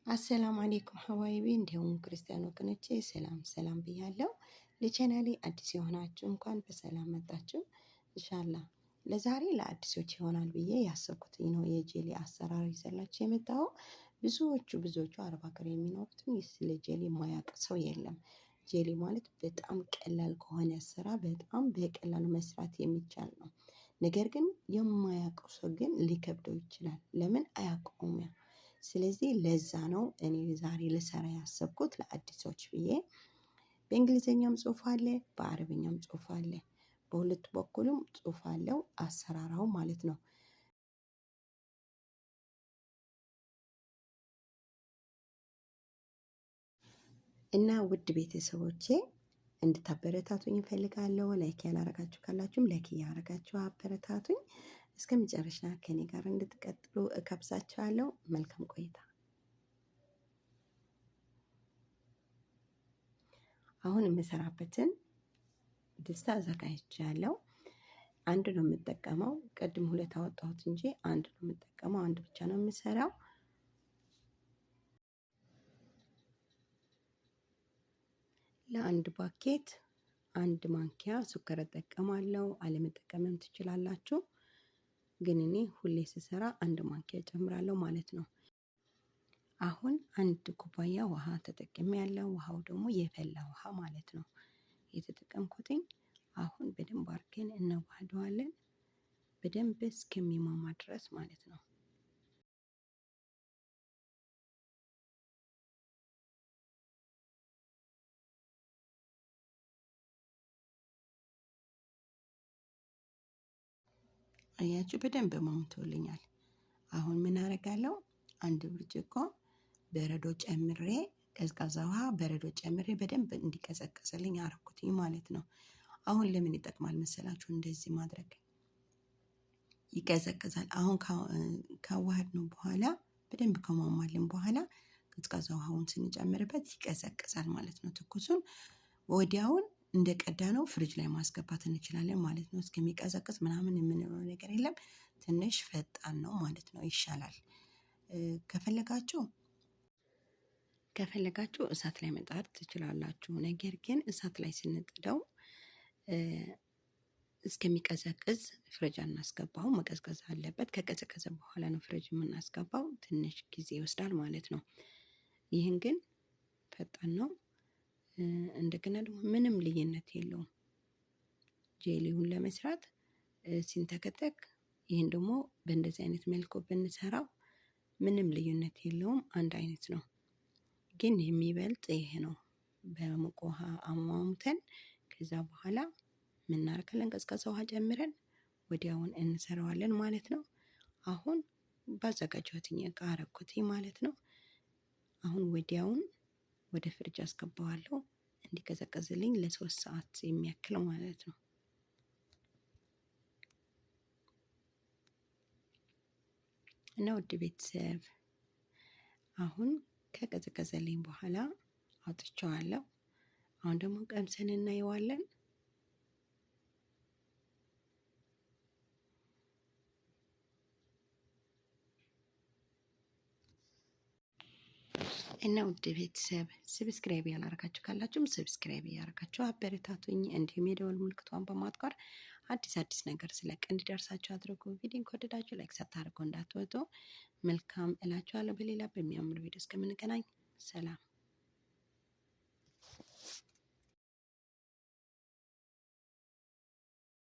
አሰላሙ አለይኩም ሀዋይቢ እንዲሁም ክርስቲያን ወገኖቼ ሰላም ሰላም ብያለሁ። ለቻናሌ አዲስ የሆናችሁ እንኳን በሰላም መጣችሁ። ኢንሻአላህ ለዛሬ ለአዲሶች ይሆናል ብዬ ያሰብኩት ነው የጄሊ አሰራር ይዘላችሁ የመጣው። ብዙዎቹ አረብ ሀገር የሚኖሩትን ስለ ጄሊ የማያውቅ ሰው የለም። ጄሊ ማለት በጣም ቀላል ከሆነ ስራ በጣም በቀላሉ መስራት የሚቻል ነው። ነገር ግን የማያውቀው ሰው ግን ሊከብደው ይችላል። ለምን አያውቀውም? ስለዚህ ለዛ ነው እኔ ዛሬ ልሰራ ያሰብኩት ለአዲሶች ብዬ። በእንግሊዘኛም ጽሁፍ አለ፣ በአረብኛም ጽሁፍ አለ። በሁለቱ በኩልም ጽሁፍ አለው አሰራራው ማለት ነው። እና ውድ ቤተሰቦቼ እንድታበረታቱኝ እፈልጋለሁ። like ያላረጋችሁ ካላችሁም like እያረጋችሁ አበረታቱኝ። እስከ መጨረሻ ከኔ ጋር እንድትቀጥሉ እጋብዛችኋለሁ። መልካም ቆይታ። አሁን የምሰራበትን ድስት አዘጋጅቻለሁ። አንድ ነው የምጠቀመው። ቅድም ሁለት አወጣሁት እንጂ አንድ ነው የምጠቀመው። አንድ ብቻ ነው የምሰራው። ለአንድ ፓኬት አንድ ማንኪያ ስኳር እጠቀማለሁ። አለመጠቀምም ትችላላችሁ፣ ግን እኔ ሁሌ ስሰራ አንድ ማንኪያ እጨምራለሁ ማለት ነው። አሁን አንድ ኩባያ ውሃ ተጠቅሜያለሁ። ውሃው ደግሞ የፈላ ውሃ ማለት ነው የተጠቀምኩትኝ። አሁን በደንብ አድርገን እናዋህደዋለን በደንብ እስከሚሟሟ ድረስ ማለት ነው። አያችሁ በደንብ ሟምቶልኛል። አሁን ምን አደርጋለሁ? አንድ ብርጭቆ በረዶ ጨምሬ ቀዝቃዛ ውሃ በረዶ ጨምሬ በደንብ እንዲቀዘቅዝልኝ አረኩትኝ ማለት ነው። አሁን ለምን ይጠቅማል መሰላችሁ? እንደዚህ ማድረግ ይቀዘቅዛል። አሁን ካዋሃድነው በኋላ በደንብ ከሟሟልን በኋላ ቀዝቃዛ ውሃውን ስንጨምርበት ይቀዘቅዛል ማለት ነው። ትኩሱን ወዲያውን እንደቀዳ ነው ፍሪጅ ላይ ማስገባት እንችላለን ማለት ነው። እስከሚቀዘቅዝ ምናምን የምንለው ነገር የለም። ትንሽ ፈጣን ነው ማለት ነው፣ ይሻላል። ከፈለጋችሁ እሳት ላይ መጣድ ትችላላችሁ። ነገር ግን እሳት ላይ ስንጥደው እስከሚቀዘቅዝ ፍሪጅ አናስገባው፣ መቀዝቀዝ አለበት። ከቀዘቀዘ በኋላ ነው ፍሪጅ የምናስገባው። ትንሽ ጊዜ ይወስዳል ማለት ነው። ይህን ግን ፈጣን ነው። እንደገና ደግሞ ምንም ልዩነት የለውም። ጄሊውን ለመስራት ሲንተከተክ፣ ይህን ደግሞ በእንደዚህ አይነት መልኩ ብንሰራው ምንም ልዩነት የለውም፣ አንድ አይነት ነው። ግን የሚበልጥ ይሄ ነው። በሙቅ ውሃ አሟሙተን ከዛ በኋላ ምናደርጋለን? ቀዝቃዛ ውሃ ጨምረን ወዲያውን እንሰራዋለን ማለት ነው። አሁን ባዘጋጀሁት እቃ አረኩት ማለት ነው። አሁን ወዲያውን ወደ ፍሪጅ አስገባዋለሁ እንዲቀዘቅዝልኝ ለ3 ሰዓት የሚያክል ማለት ነው። እና ውድ ቤተሰብ አሁን ከቀዘቀዘልኝ በኋላ አውጥቼዋለሁ። አሁን ደግሞ ቀምሰን እናየዋለን። እና ውድ ቤተሰብ subscribe ያላረጋችሁ ካላችሁም subscribe እያረጋችሁ አበረታቱኝ። እንዲሁም የደወል ምልክቷን በማጥቆር አዲስ አዲስ ነገር ስለቅ እንዲደርሳችሁ አድርጉ። ቪዲዮን ከወደዳችሁ like ሳታደርጉ እንዳትወጡ። መልካም እላችኋለሁ። በሌላ በሚያምር ቪዲዮ እስከምንገናኝ ሰላም።